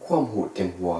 ຄວາມຮູ້ເຕັມຫົວ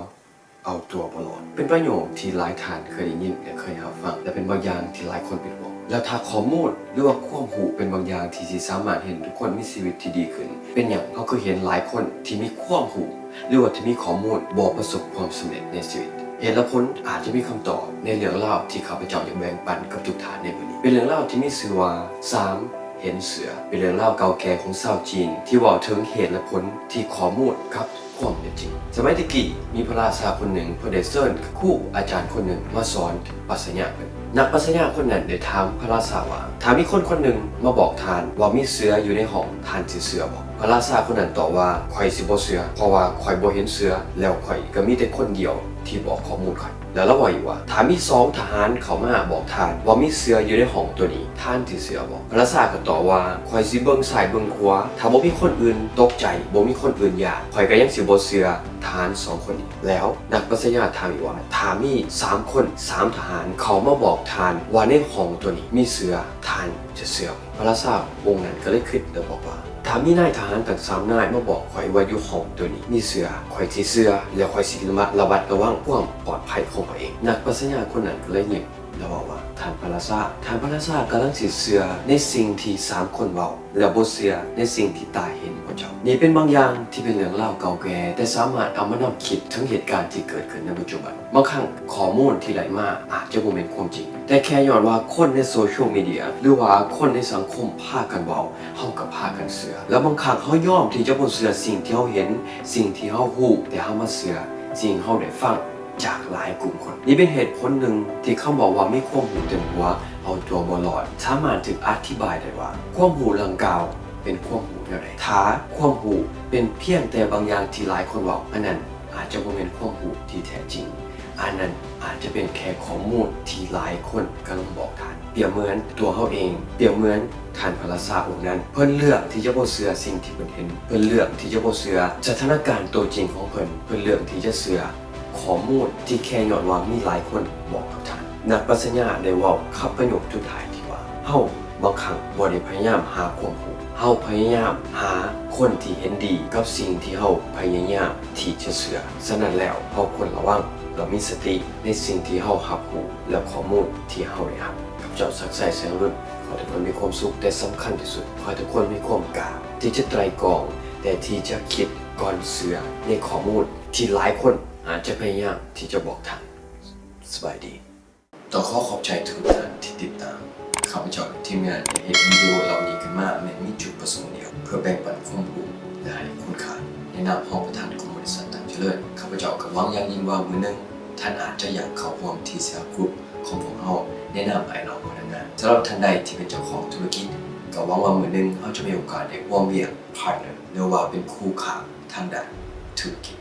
ເອົາຕົວບໍ່ລອດ ເປັນປະໂຫຍກທີ່ຫຼາຍທ່ານເຄີຍໄດ້ຍິນ ແລະ ເຄີຍຮັບຟັງ ແລະ ເປັນບາງຢ່າງທີ່ຫຼາຍຄົນເປັນຫ່ວງ. ແລ້ວຖ້າຂໍ້ມູນ ຫຼືວ່າຄວາມຮູ້ເປັນບາງຢ່າງທີ່ຊິສາມາດເຮັດໃຫ້ທຸກຄົນມີຊີວິດທີ່ດີຂຶ້ນ, ເປັນຫຍັງເຮົາຄືເຫັນຫຼາຍຄົນທີ່ມີຄວາມຮູ້ ຫຼືວ່າທີ່ມີຂໍ້ມູນບໍ່ປະສົບຄວາມສຳເລັດໃນຊີວິດ? ເຫດແລະຜົນອາດຈະມີຄຳຕອບໃນເລື່ອງລາວທີ່ຂ້າພະເຈົ້າຢາກແບ່ງປັນກັບທຸກທ່ານໃນມື້ນີ້. ເປັນເລື່ອງລາວທີ່ມີຊື່ວ່າ ສາມ ເຫັນເສືອ ເປັນເລື່ອງລາວເກົ່າແກ່ຂອງຊາວຈີນທີ່ເວົ້າເຖິງເຫດແລະຜົນທີ່ຂໍ້ມູນກັບຄວາມເປັນຈິງ. ສະໄໝແຕ່ກີ້ ມີພະລາຊາຄົນໜຶ່ງ ເພິ່ນໄດ້ເຊີນຄູອາຈານຄົນໜຶ່ງມາສອນປັດຊະຍາເພິ່ນ. ນັກປັດຊະຍາຄົນນັ້ນໄດ້ຖາມພະລາຊາວ່າ ຖ້າມີຄົນຄົນໜຶ່ງມາບອກທ່ານວ່າມີເສືອຢູ່ໃນຫ້ອງ ທ່ານຊິເຊື່ອບໍ່? ພະລາຊາຄົນນັ້ນຕອບວ່າ ຂ້ອຍຊິບໍ່ເຊື່ອ ເພາະວ່າຂ້ອຍບໍ່ເຫັນເສືອ ແລ້ວຂ້ອຍກໍມີແຕ່ຄົນດຽວທີ່ບອກຂໍ້ມູນຂ້ອຍ. ແລ້ວລາວເວົ້າອີກວ່າ ຖ້າມີສອງທະຫານເຂົ້າມາບອກທ່ານວ່າມີເສືອຢູ່ໃນຫ້ອງໂຕນີ້ ທ່ານຊິເຊື່ອບໍ່? ພະລາຊາກໍຕອບວ່າ ຂ້ອຍຊິເບິ່ງຊ້າຍເບິ່ງຂວາ ຖ້າບໍ່ມີຄົນອື່ນຕົກໃຈ ບໍ່ມີຄົນອື່ນຢ້ານ ຂ້ອຍກໍຍັງຊິບໍ່ເຊື່ອທະຫານສອງຄົນນີ້. ແລ້ວນັກປັດຊະຍາຖາມອີກວ່າ ຖ້າມີສາມຄົນ ສາມທະຫານເຂົ້າມາບອກທ່ານວ່າໃນຫ້ອງໂຕນີ້ມີເສືອ ທ່ານຈະເຊື່ອບໍ່? ພະລາຊາອົງນັ້ນກໍເລີຍຄິດແລ້ວບອກວ່າ ຖ້າມີນາຍທະຫານຕັ້ງສາມນາຍມາບອກຂ້ອຍວ່າຢູ່ຫ້ອງໂຕນີ້ມີເສືອ ຂ້ອຍຊິເຊື່ອ ແລະ ຂ້ອຍຊິລະມັດ ລະວັດລະວັງຄວາມປອດໄພຂອງຂ້ອຍເອງ. ນັກປັດຊະຍາຄົນນັ້ນກໍເລີຍຍິ້ມ ແລ້ວເວົ້າວ່າ ທ່ານພະລາຊາ, ທ່ານພະລາຊາກຳລັງຊິເຊື່ອໃນສິ່ງທີ່ສາມຄົນເວົ້າ ແລະ ບໍ່ເຊື່ອໃນສິ່ງທີ່ຕາເຫັນບໍ່ເຈົ້າ. ນີ້ເປັນບາງຢ່າງທີ່ເປັນເລື່ອງລາວເກົ່າແກ່ ແຕ່ສາມາດເອົາມານຳຄິດເຖິງເຫດການທີ່ເກີດຂຶ້ນໃນປັດຈຸບັນ. ບາງຄັ້ງຂໍ້ມູນທີ່ໄດ້ມາອາດຈະບໍ່ແມ່ນຄວາມຈິງ, ແຕ່ແຄ່ຍ້ອນວ່າຄົນໃນໂຊຊຽວມີເດຍ ຫຼືວ່າຄົນໃນສັງຄົມພາກັນເວົ້າ, ເຮົາກໍພາກັນເຊື່ອ. ແລະ ບາງຄັ້ງເຮົາຍອມທີ່ຈະບໍ່ເຊື່ອສິ່ງທີ່ເຮົາເຫັນ, ສິ່ງທີ່ເຮົາຮູ້, ແຕ່ເຮົາມາເຊື່ອສິ່ງທີ່ເຮົາໄດ້ຟັງຈາກຫຼາຍກຸ່ມຄົນ. ນີ້ເປັນເຫດຜົນໜຶ່ງທີ່ຄຳເວົ້າວ່າມີຄວາມຮູ້ເຕັມຫົວ ເອົາຕົວບໍ່ລອດ ສາມາດຖືກອະທິບາຍໄດ້ວ່າ ຄວາມຮູ້ດັ່ງກ່າວເປັນຄວາມຮູ້ແນວໃດ. ຖ້າຄວາມຮູ້ເປັນພຽງແຕ່ບາງຢ່າງທີ່ຫຼາຍຄົນເວົ້າ, ອັນນັ້ນອາດຈະບໍ່ແມ່ນຄວາມຮູ້ທີ່ແທ້ຈິງ. ອັນນັ້ນອາດຈະເປັນແຄ່ຂໍ້ມູນທີ່ຫຼາຍຄົນກຳລັງບອກທ່ານ. ປຽບເໝືອນຕົວເຮົາເອງ, ປຽບເໝືອນທ່ານພະລາຊາອົງນັ້ນ. ເພິ່ນເລືອກທີ່ຈະບໍ່ເຊື່ອສິ່ງທີ່ເພິ່ນເຫັນ. ເພິ່ນເລືອກທີ່ຈະບໍ່ເຊື່ອສະຖານະການຕົວຈິງຂອງເພິ່ນ. ເພິ່ນເລືອກທີ່ຈະເຊື່ອ ຂໍ້ມູນທີ່ແຄ່ຍ້ອນວ່າມີຫຼາຍຄົນບອກກັບທ່ານ. ນັກປັດຊະຍາໄດ້ເວົ້າກັບປະໂຫຍກສຸດທ້າຍທີ່ວ່າ ເຮົາບາງຄັ້ງບໍ່ໄດ້ພະຍາຍາມຫາຄວາມຮູ້, ເຮົາພະຍາຍາມຫາຄົນທີ່ເຫັນດີກັບສິ່ງທີ່ເຮົາພະຍາຍາມທີ່ຈະເຊື່ອ. ສະນັ້ນແລ້ວ ເຮົາຄວນລະວັງ ແລະ ມີສະຕິໃນສິ່ງທີ່ເຮົາຮັບຮູ້ ແລະ ຂໍ້ມູນທີ່ເຮົາໄດ້ຮັບ. ຂ້າພະເຈົ້າ ສັກໄຊ ແສງລຸນ ຂໍໃຫ້ທຸກຄົນມີຄວາມສຸກ, ແຕ່ສຳຄັນທີ່ສຸດ ຂໍໃຫ້ທຸກຄົນມີຄວາມກ້າທີ່ຈະໄຕຣຕອງ ແລະ ທີ່ຈະຄິດກ່ອນເຊື່ອໃນຂໍ້ມູນ ທີ່ຫຼາຍຄົນອາດຈະພະຍາຍາມທີ່ຈະບອກທ່ານ. ສະບາຍດີ. ຕ້ອງຂໍຂອບໃຈທຸກໆທ່ານທີ່ຕິດຕາມ. ຂ້າພະເຈົ້າ ແລະ ທີມງານໄດ້ເຮັດວິດີໂອເຫຼົ່ານີ້ຂຶ້ນມາ ແມ່ນມີຈຸດປະສົງດຽວ ເພື່ອແບ່ງປັນຄວາມຮູ້ ແລະ ໃຫ້ຄຸນຄ່າ. ໃນນາມຮອງປະທານຂອງບໍລິສັດຕັ້ງຈະເລີນ, ຂ້າພະເຈົ້າກໍຫວັງຢ່າງຍິ່ງວ່າມື້ໜຶ່ງທ່ານອາດຈະຢາກເຂົ້າຮ່ວມ ທີຊີເອສ Group ຂອງພວກເຮົາ ໃນນາມອ້າຍນ້ອງພະນັກງານ. ສຳລັບທ່ານໃດທີ່ເປັນເຈົ້າຂອງທຸລະກິດ, ກໍຫວັງວ່າມື້ໜຶ່ງເຮົາຈະມີໂອກາດໄດ້ຮ່ວມວຽກ partner ຫຼືວ່າເປັນຄູ່ຄ້າທາງດ້ານທຸລະກິດ.